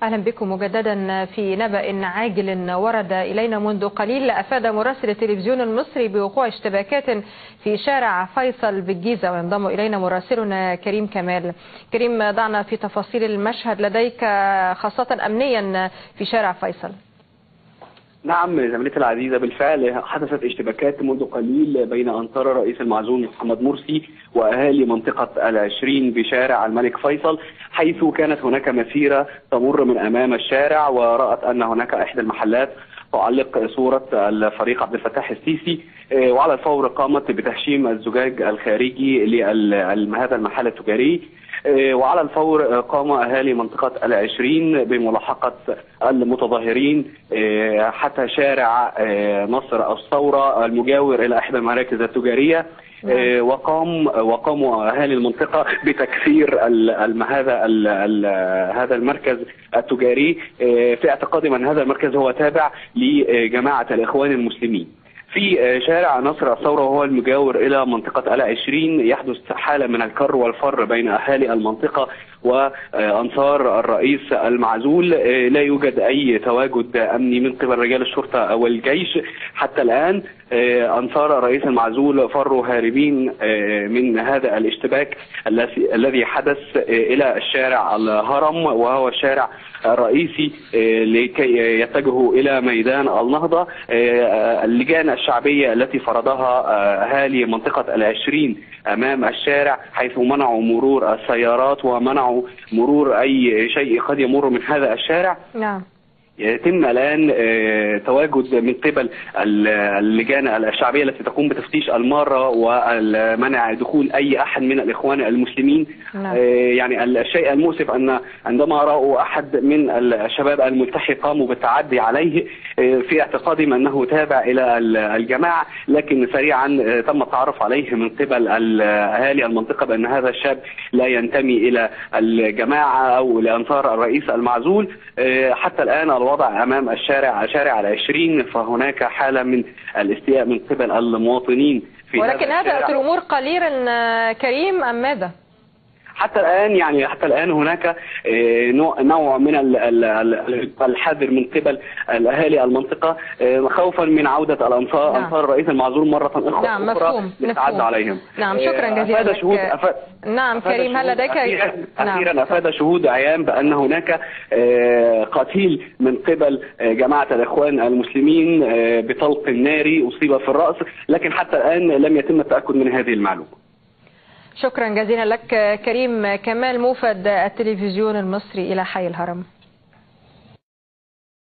أهلا بكم مجددا. في نبأ عاجل ورد إلينا منذ قليل، أفاد مراسل التلفزيون المصري بوقوع اشتباكات في شارع فيصل بالجيزة، وينضم إلينا مراسلنا كريم كمال. كريم، ضعنا في تفاصيل المشهد لديك خاصة أمنيا في شارع فيصل. نعم زميلتي العزيزة، بالفعل حدثت اشتباكات منذ قليل بين أنصار الرئيس المعزول محمد مرسي وأهالي منطقة العشرين بشارع الملك فيصل، حيث كانت هناك مسيرة تمر من أمام الشارع، ورأت أن هناك إحدى المحلات تعلق صورة الفريق عبد الفتاح السيسي، وعلى الفور قامت بتهشيم الزجاج الخارجي لهذا المحل التجاري، وعلى الفور قام أهالي منطقة العشرين بملاحقة المتظاهرين حتى شارع نصر الثورة المجاور إلى إحدى المراكز التجارية، وقاموا أهالي المنطقة بتكسير هذا المركز التجاري، في اعتقادهم أن هذا المركز هو تابع لجماعة الإخوان المسلمين. في شارع نصر الثورة وهو المجاور إلى منطقة العشرين يحدث حالة من الكر والفر بين أهالي المنطقة وأنصار الرئيس المعزول. لا يوجد أي تواجد أمني من قبل رجال الشرطة أو الجيش حتى الآن. أنصار الرئيس المعزول فروا هاربين من هذا الاشتباك الذي حدث إلى الشارع الهرم، وهو الشارع الرئيسي لكي يتجهوا إلى ميدان النهضة. اللجان الشعبية التي فرضها أهالي منطقة العشرين أمام الشارع، حيث منعوا مرور السيارات ومنعوا مرور أي شيء قد يمر من هذا الشارع. نعم. يتم الآن تواجد من قبل اللجان الشعبية التي تقوم بتفتيش المارة ومنع دخول أي أحد من الإخوان المسلمين. نعم. يعني الشيء المؤسف أن عندما رأوا أحد من الشباب الملتحي قاموا بالتعدي عليه في اعتقادهم أنه تابع إلى الجماعة، لكن سريعا تم التعرف عليه من قبل أهالي المنطقة بأن هذا الشاب لا ينتمي إلى الجماعة أو لأنصار الرئيس المعزول. حتى الآن الوضع أمام الشارع شارع العشرين فهناك حالة من الاستياء من قبل المواطنين في ولكن هدأت الأمور قليلا كريم أم ماذا؟ حتى الآن يعني حتى الآن هناك نوع من الحذر من قبل الأهالي المنطقة خوفا من عودة الأنصار. نعم. أنصار الرئيس المعزول مرة أخرى. نعم، مفهوم. للتعدي عليهم. نعم، شكرا جزيلا لك. نعم كريم، هل لديك؟ أخيرا أفاد شهود عيان بأن هناك قتيل من قبل جماعة الإخوان المسلمين بطلق ناري أصيب في الرأس، لكن حتى الآن لم يتم التأكد من هذه المعلومة. شكرا جزيلا لك كريم كمال، موفد التلفزيون المصري إلى حي الهرم.